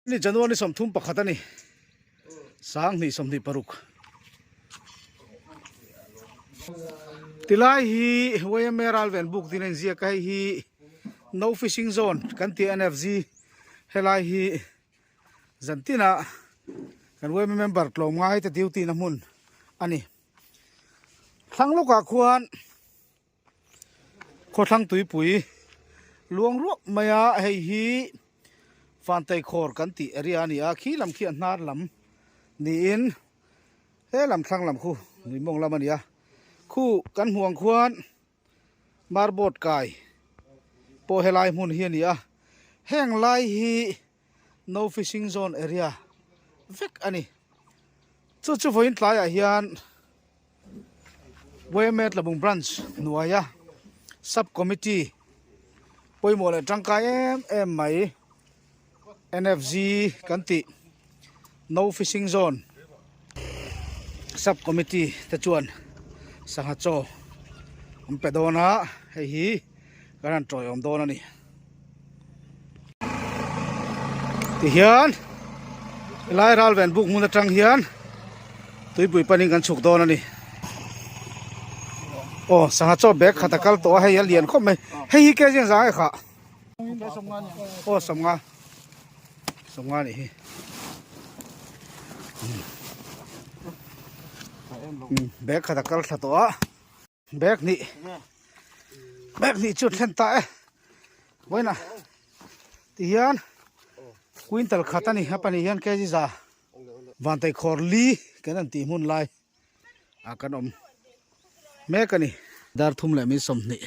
Ni January 31 a ni. 2026. Tilai hi YMA Ralven buk tin a inziak a, hei hi No Fishing Zone kan tih NFZ helai hi zan tinah kan YMA member tlawm ngai te duty na hmun a ni. Thlang lawkah khuan Khawthlang tuipui luang ruak mai a, hei hi Fantaikhawr kan tih area a ni a, khi lam khi a hnar lam niin he lam thlang lam khu nuihmawng lam a ni a, khu kan hmuh ang khuan marboard kai pawh helai hmun hi a ni a, heng lai hi No fishing zone area vek a ni. Chu chu vawiin tlaiah hian Buaimet Labung Branch hnuaia Sub Committee pawimawh leh tangkai em em mai NFZ kan tih No fishing zone Sub Committee te chuan sangha chaw an pe dawn a, hei hi kan han tawiawm dawn a ni. Tihian helai ral ven buk hmun atang hian tuipui panin kan chhuk dawn a ni. Aw sangha chaw bag khat a kal tawh a hei a lian khawp mai. Hei hi kg ang zang e khah. Aw 50 50 nih hi. Bag khat a kal thla tawh a. Bag hnih bag hnih chu thlen ta e vawiinah tihian quintal khat a ni a pahnih hian kg za vantaihkhawr li kan an tih hmun lai ah kan awm mek a ni dar thum leh min 20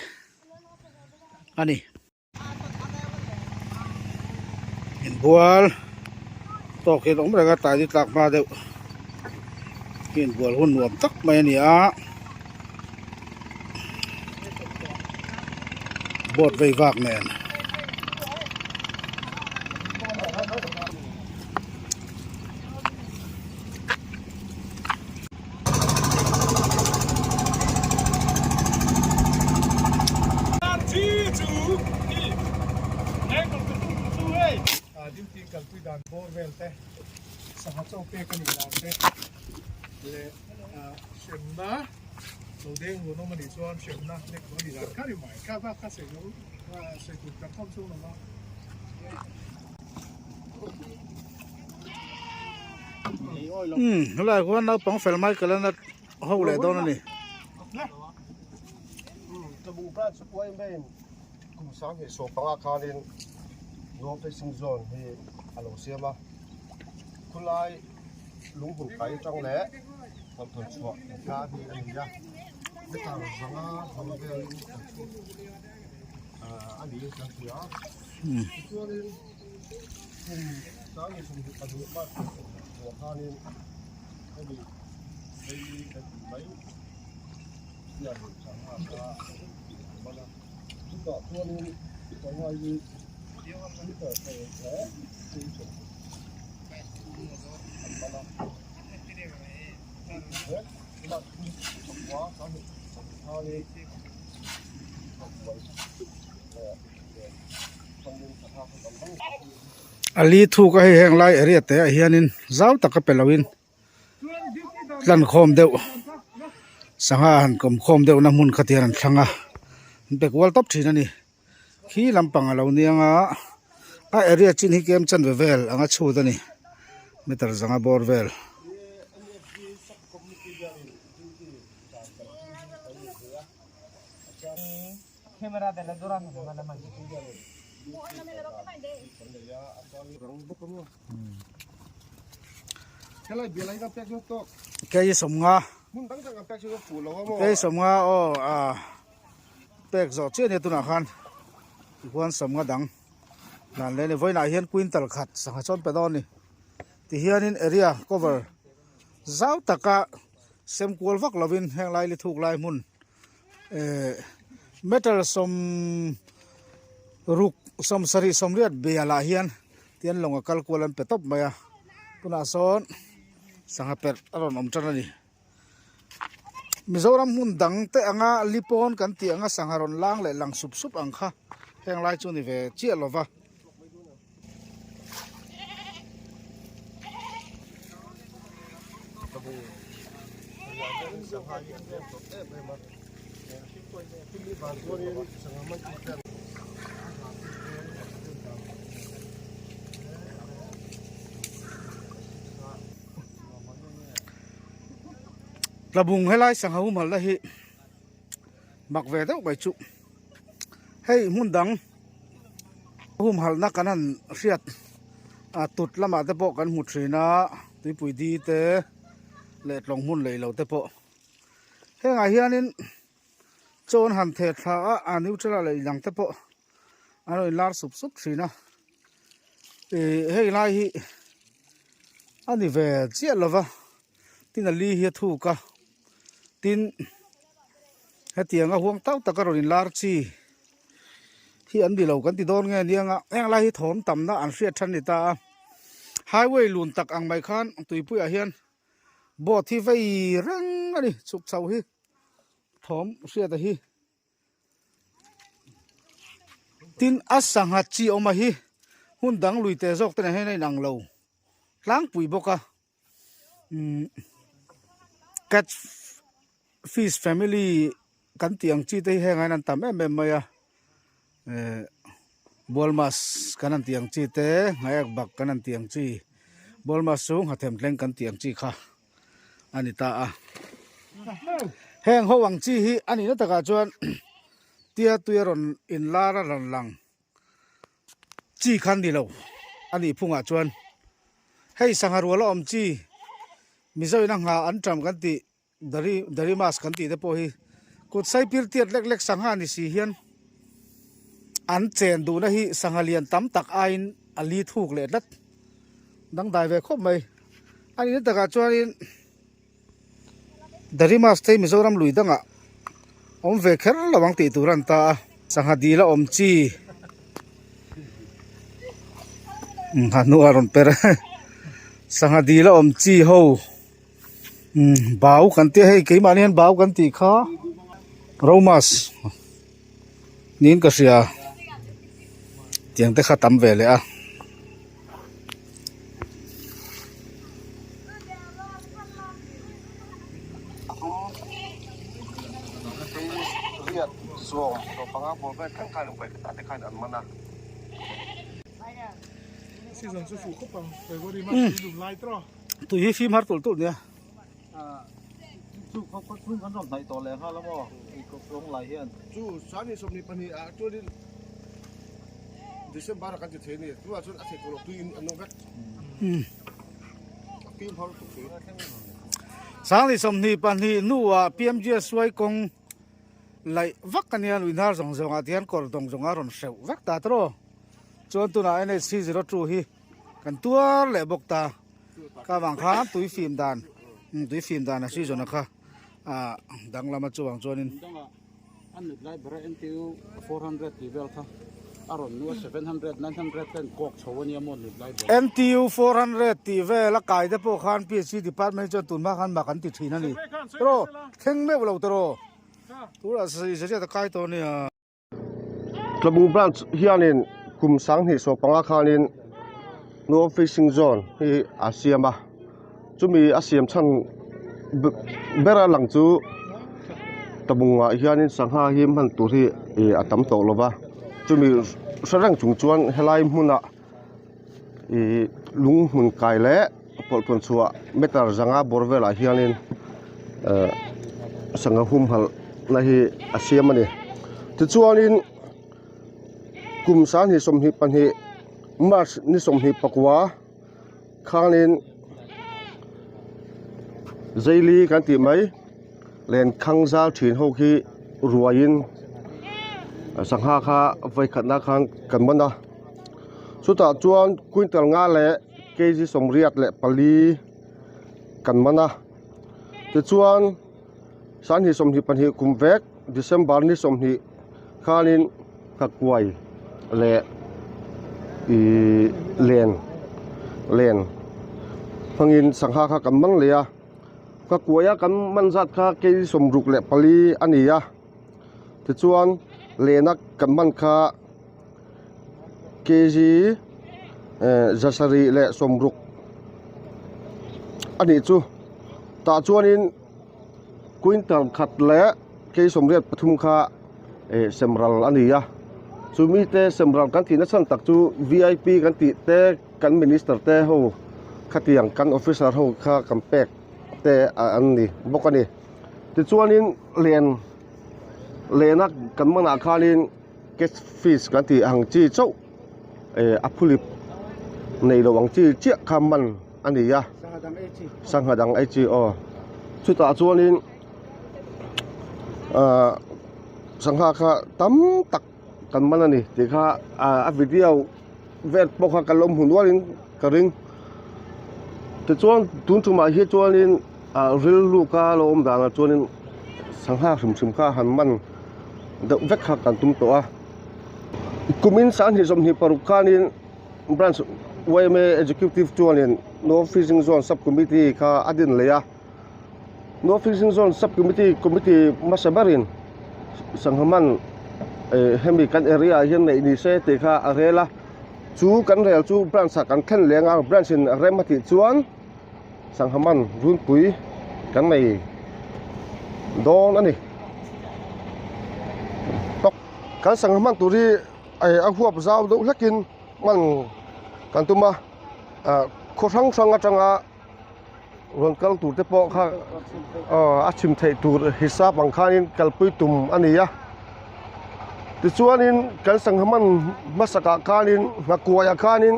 a ni. Inbual tawk hian awm reng a tlai ni tlak hma deuh hi inbual hun nuam tak mai a ni a boat vei vak nen. Umm helaiah khuan naupang fel Michael an a ho leh dawn a ni. Kum 2015 khanin North Facing Zone hi a lo siam a, khulai lunghmun kai atang leh hlauhthawn chhuah inkar hi a ni a, meter 500 hmang velin kan chhut a niin kan hria a, tichuanin kum 2022 March 22 khanin hemi Daily kan tih mai hianin sangha kha an man a. Chutah chuanin sangha hi meter 6 leh 20 an man a. Tunah 19 khanin A li thuk a hei heng lai area te ah hianin zau taka pe loin tlan khawm deuh sangha han kawm khawm deuh na hmun kha tian an thlang a an pe kual tawp thin a ni khi lampang a lo niang a a area chin hi kem chanve vel anga chhut a ni meter 500 bawr vel. Kei 50 kei 50 aw a pek zawh chiah ania tunah khan tichuan 50 dang dan leh a ni vawiinah hian quintal khat sangha chuan pe dawn a ni tihianin area cover zau taka sem kual vak lovin heng lai li thuk lai hmun. Eh meter 60 70 bialah hian tian lawng a kal kual an pe tawp mai a tunah sawn sangha perh a rawn awm tan a ni Mizoram hmun dang te anga lipawn kan tih anga sangha rawn lang leh lang sup sup ang kha heng lai chu a ni ve chiah lo va. Tlabung riah hianin sangha hi a tlem tawh em em a, chumi vang chuanin sangha man tu ten a hna tu te an dan Tlabung helai sangha humhalna hi mak ve deuh mai chu hei hmun dang humhalna kan han hriat ah tut lamah te pawh kan hmu thin a tuipui di te leh tlawng hmun lei lo te pawh hengah hianin chaw an han theh thla a a neutral ah leh inang te pawh an rawn inlar sup sup thin a ih hei lai hi a ni ve chiah lo va tin a li hi a thuk a tin hetiang a huang tau tak a rawn inlar chi hi an ni lo kan ti dawn nge nia nga heng lai hi thawm tamna an hriat than ni ta a highway lun tak ang mai khan tuipuiah hian boat hi vei reng a ni chhuk chho hi thawm hriat a hi. Tin a sangha chi awm a hi hmun dang lui te zawk te nen hian a inang lo tlangpui bawk a umm cat fish family kan tih ang chi te hi heng ah hian an tam em em mai a ehh bualmas kan han tih ang chi te ngaiak bak kan han tih ang chi bualmas chu nghathem thleng kan tih ang chi kha. a ni ta a heng ho ang chi hi a nihna takah chuan tia tui a rawn in lar a rawn lang chi kha an ni lo a nih phungah chuan hei sangha rual a awm chi mizo in a nghah an ṭam kan tih dari dari mas kan tih te pawh hi kut sai pir tiat lek lek sangha ni si hian an chen duhna hi sangha lian tam tak aiin a li thuk leh tlat. Dangdai ve khawp mai. A nihna takah chuanin Darimas te hi Mizoram lui dangah awm ve kher lo ang tih tur a ni ta a. Sangha dil a awm chi umm ha hnuah a rawn per a sangha dil a awm chi ho umm bau kan tia hei keimahni hian bau kan tih kha Romas niin ka hria tiang te kha tam ve leh a. Tui hi fim har tulh tulh nia. Chu sani 22 ah chuanin December ah kan ti thei a ni tunah chuan a thei tawh loh tuiin an awm vek a fim har lutuk tui. 2022 hnuah PMGSY kawng laih vak a nia lui hnar zawng zawng ah tihian kawr dawng zawng a rawn hreuh vek ta tawh chuan tunah NHC 02 hi kan tuar leh bawk ta ka vang khan tui fim dan tui fim dan a season a kha ah danglam a chuang chuanin an nut lai ber a NTU 400 tih vel kha a rawn nu a 700 900 ten kawk chho a nia maw nut lai ber NTU 400 tih vel a kai te pawh khan PHC department chuan tun hma khan mak an ti thin a ni tawh thleng meuh lo tawh tunah zariat a kai tawh a nia. Tlabung branch hianin kum 2015 khanin North Facing Zone hi a siam a chumi a siam chhan bera lang chu Tlabungah hianin sangha hi hman tur hi ih a tam tawh lo va chumi hre reng chung chuan helai hmunah ih lung hmun kai leh pawlhtawn chhuah meter zanga bawr velah hianin ehh sangha humhalh na hi a siam a ni tichuanin kum 2022 march ni 24 khanin zeili kan tih mai lenkhang zal thin ho khi ruaiin sangha kha vawikhatna khan kan man a chutah chuan quintal nga leh kg 84 kan man a tichuan 2022 kum vek December ni 20 khanin nghakuai leh ihh len len hmangin sangha kha kan man leh a nghakuai a kan man zat kha kg 64 a ni a tichuan len a kan man kha kg 760 a nih chu. Tah chuanin quintal khat leh kei 83 kha eh semral a ni a chumi te semral kan tih nachhan tak chu vip kan tih te kan minister te ho khatiang kan officer ho kha kan pek te an ni bawk a ni tichuanin len lena kan manah khanin catch fish kan tih ang chi chauh eh a phulip nei lo ang chi chiah kha man a ni a sangha dang ei chi aw chutah chuanin ahh sangha kha tam tak kan man a ni tih kha ah a video vel pawh kha kan lo hmu nualin ka ring tichuan tun tumah hi chuanin ah rilru ka lo awm danah chuanin sangha hrim hrim kha han man deuh vek kha kan tum tawh a kumin 2026 khanin branch yma executive chuanin north fishing zone sub committee kha a din leh a north fishing zone sub committee committee hmasa berin sangha man eh hemi kan area ah hian neih ni se tih kha a rel a chu kan rel chu branch ah kan thlen leng a branch in rem a tih chuan sangha man runpui kan nei dawn a ni tawk kan sangha man tur hi eh a huap zau deuh hlekin hman kan tum a ah khaw hrang hrang atanga rawn kal tur te pawh kha aw a chhim theih tur hisap ang khanin kalpui tum a ni a tichuanin kan sangha hman hmasak ah khanin nghakuai ah khanin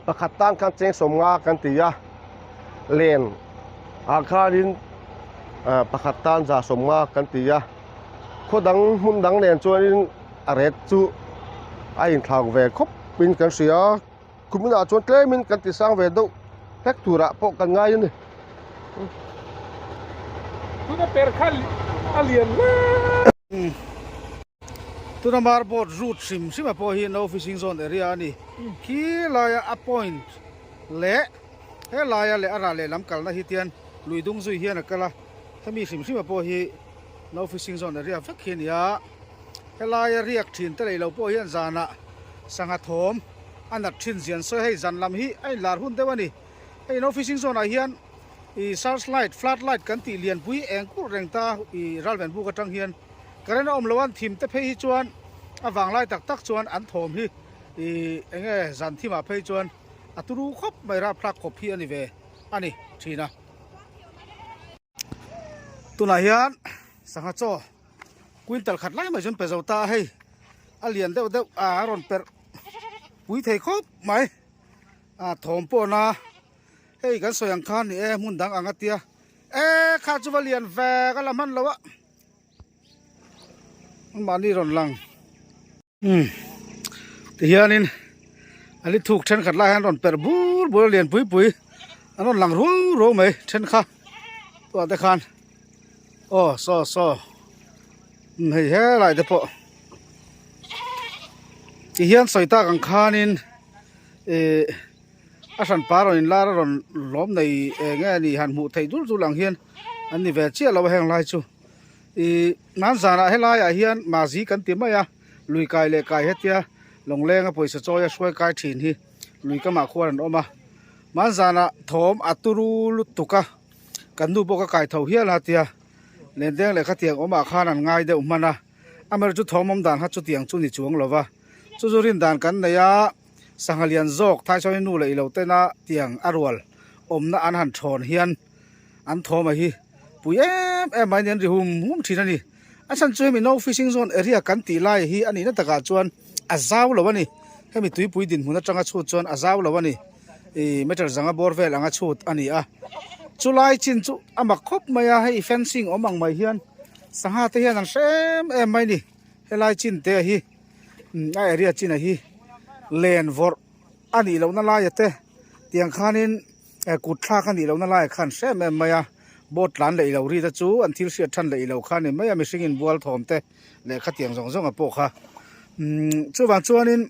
pakhat tan khan cheng sawmnga kan ti a len ah khanin ah pakhat tan za sawmnga kan ti a khaw dang hmun dang nen chuanin a ret chu a inthlak ve khawp in kan hria. Kuminah chuan tlemin kan ti sang ve deuh hlek turah pawh kan ngai a ni. Tuna per kha a lian hle. Tuna mar boat route hrim hrim a pawh hi no fishing zone area a ni. Khi laia a point leh he laia leh a rah leh lam kalna hi tian lui dung zui hian a kal a, hemi hrim hrim a pawh hi no fishing zone area vek hi a ni a. Helaia riak thin te leh lo pawh hian zanah sangha thawm a nat thin zian sawi hei zan lam hi a inlar hun deuh a ni. Hei no fishing zone ah hian ih search light, flood light kan tih lianpui eng kulh reng ta ih ralven buk atang hian current a awm lo a an thim te phei hi chuan a vanglai tak tak chuan an thawm hi ih enge zan thimah phei chuan a turu khawp mai rapthlak khawp hi a ni ve a ni thin a. Tunah hian sangha chaw quintal khat lai mai chu an pe zo ta a hei a lian deuh deuh a a rawn perh pui thei khawp mai a thawm pawh na hei kan sawi ang khan ni e hmun dang ang a tia e kha chu va lian ve ka la hman lo a mahni rawn lang. Umm tihianin a li thuk thenkhat lai hian rawn perh bur bur a lian pui pui an rawn lang ruau ruau mai then kha tah te khan aw saw saw umm hei helai te pawh tihian sawi tak ang khanin ihh a hran pa rawn inlar a rawn lawm nei eng nge ni han hmuh theih dul dul ang hian an ni ve chiah lo a heng lai chu. Ih nan zanah helaiah hian mazi kan ti mai a, lui kai leh kai hetia lawnglenga pawisa chawi a hruai kai thin hi lui kamah khuan an awm a, man zanah thawm a turu lutuk a, kan nu pawh ka kai tho hial a tia lendeng leh khatiang awmah khan an ngai deuh hman a, amaherawhchu thawm awm dan kha chutiang chu ni chuang lo va, chu chu rin dan kan nei a, sangha lian zawk Thaisawi nu leh ilo tena tiang a rual awmna an han thawn hian. An thawm a hi pui em em mai nen ri hum hum thin a ni. A chhan chu hemi no fishing zone area kan tih lai hi a nihna takah chuan a zau lo a ni. Hemi tuipui dinhmun atanga chhut chuan a zau lo a ni. Ih meter zanga bawr vel anga chhut a ni a. Chulai chin chu a mak khawp mai a, hei fencing awm ang mai hian sangha te hian an hre em em mai a ni. Helai chin te hi a area chin a hi len vawrh a nih lohna laia te tiang khanin. Eh kut thlak a nih lohna laiah khan hre em em mai a, boat tlan leh ilo ri te chu an thil hriat than leh ilo kha a ni mai a, mihring inbual thawm te leh khatiang zawng zawng a pawh kha. Umm chuvang chuanin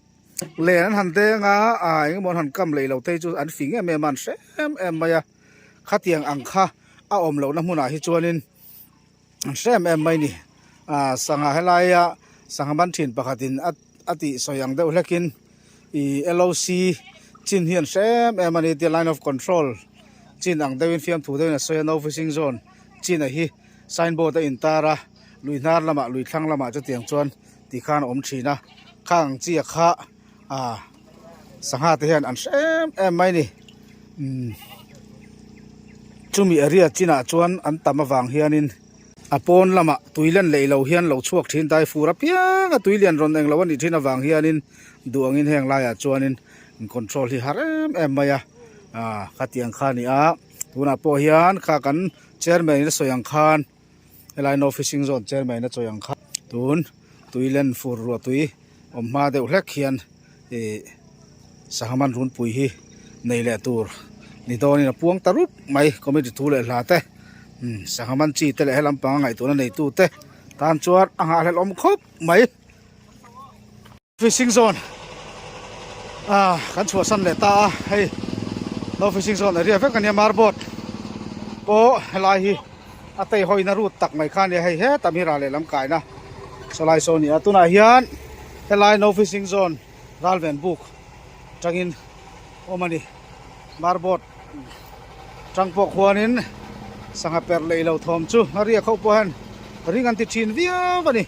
len an han deng a, ah eng emaw an han kam leh ilo te hi chu an fing em em a, an hre em em mai a, khatiang ang kha a awm lohna hmunah hi chuanin an hre em em mai a ni. Ah sangha helaia sangha man thin pakhatin a a tih sawi ang deuh hlekin. Ih LOC chin hi an hre em em a ni tia line of control chin ang deuhin fiamthu deuhin a sawi a no fishing zone chin a hi signboard a intar a lui hnar lamah lui thlang lamah chutiang chuan ti khan a awm thin a khang ang chi a kha ah sangha te hian an hre em em mai a ni umm chumi area chinah chuan an tam avang hianin a pawn lamah tui len leh lo hian lo chhuak thin dai fur apiang a tui lian rawn englo a nih thin avang hianin duh angin heng laiah chuanin in control hi har em em mai a ah khatiang kha a ni a tunah pawh hian kha kan chairman in a sawi ang khan helai no fishing zone chairman in a sawi ang khan tun tui len fur ruah tui awm hma deuh hlek hian ih sangha man runpui hi nei leh tur ni dawnin a puang ta rup mai committee thu leh hla te umm sangha man chi te leh helam panga ngaihtuahna nei tu te tan chuan a nghahhlelh awm khawp mai. Fishing zone ah kan chhuahsan leh ta a hei no fishing zone area vek ania marboat pawh helai hi a tei hawina route tak mai kha ania hei hetah mi ral lehlam kaina sawlai saw a ni a tunah hian helai no fishing zone ralven buk tangin awm a ni marboat tang pawh khuanin sangha perh leh ilo thawm chu a riak ho pawh hian ring an ti thin viau a ni.